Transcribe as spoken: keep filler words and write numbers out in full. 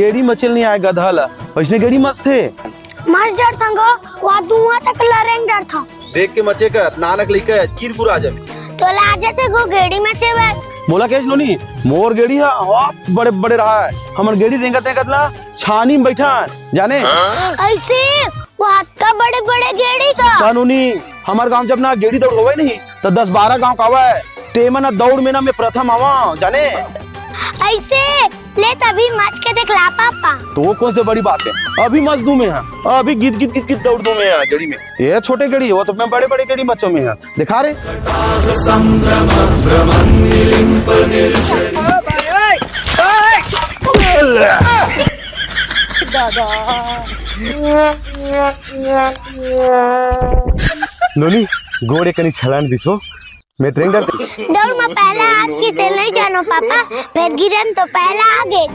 गेड़ी मचेल नहीं आय गधा ला, वैसने गेड़ी मचथे। मच डरथंव गो, वो धुआं तक ला रेंग डरथंव। देख के मचे कर, नानक लइका हे, चीर पुरा जाबे। तोला आ जाथे गो गेड़ी मचे बर? मोला कहेस नोनी, मोर गेड़ी ह, हाँ, बड़े बड़े रहा है। हमर गेड़ी रेंगत रेंगत ला छानी में बैठन, जाने? ऐसे वो अतका बड़े बड़े गेड़ी का? त नोनी, हमर गांव जब ना गेड़ी दौड़ होवय नहीं, त दस बारह गांव का आवय, तेमन ह दौड़ में ना मैं प्रथम आवा, जाने? ऐसे ले तभी मच के देखला पापा। तो वो कौन से बड़ी बात है, अभी मच दूं मैं, हाँ, अभी गीत गीत गीत गीत दौड़ दूं मैं, हाँ, गेड़ी में। ये छोटे गेड़ी, वो तो मैं बड़े बड़े गेड़ी मचो मैं, हाँ, देखा रे। नोनी, गोड़े कनी छलांग दिसो, मैं ट्रेन डरते। दौड़ में पहला आज की ते नहीं जानो पापा, फिर गिरन तो पहला आगे।